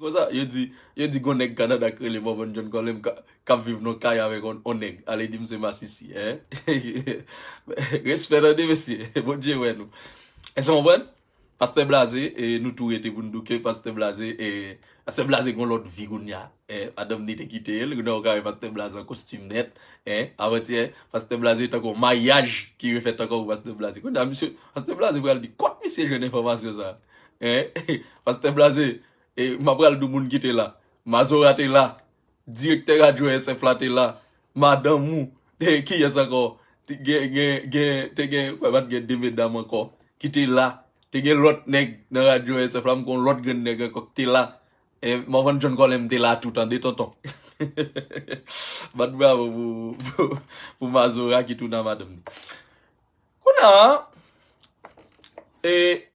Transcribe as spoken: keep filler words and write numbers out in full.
Konsa, yo di, yo di gon nèg Kanada k rele Morvan John Colem k ap viv nan kay avèk on, on nèg. Ale di m se masisi, en? Respè tande, mesye. Bondye wè nou. Èske w konprann? Pastè Blaze, e, nou tou rete pou n douke, Pastè Blaze, e, Pastè Blaze gon lòt vi kounye a. E, madanm ni te kite l, kounye a w ka wè Pastè Blaze an kostim nèt. En, avantyè, Pastè Blaze tankou maryaj ki refèt ankò pou Pastè Blaze. Kounye a, misye, Pastè Blaze pral di, kot misye jwenn enfòmasyon sa? En, Pastè Blaze, e, m ap pral di w moun ki te la. Mazora te la. Direktè radyo S F la te la. Madanm ou, e, kiyès ankò? Te gen, gen, gen, te gen, kwè pa t gen de medam ankò ki te la. Te gen lòt nèg nan radyo S F la, m konn lòt grenn nèg ankò ki te la. E, Morvan John Colem te la tou, tande, tonton. Bat bravo pou, pou, pou Mazora ki tounen a madanm li. Kounye a, e,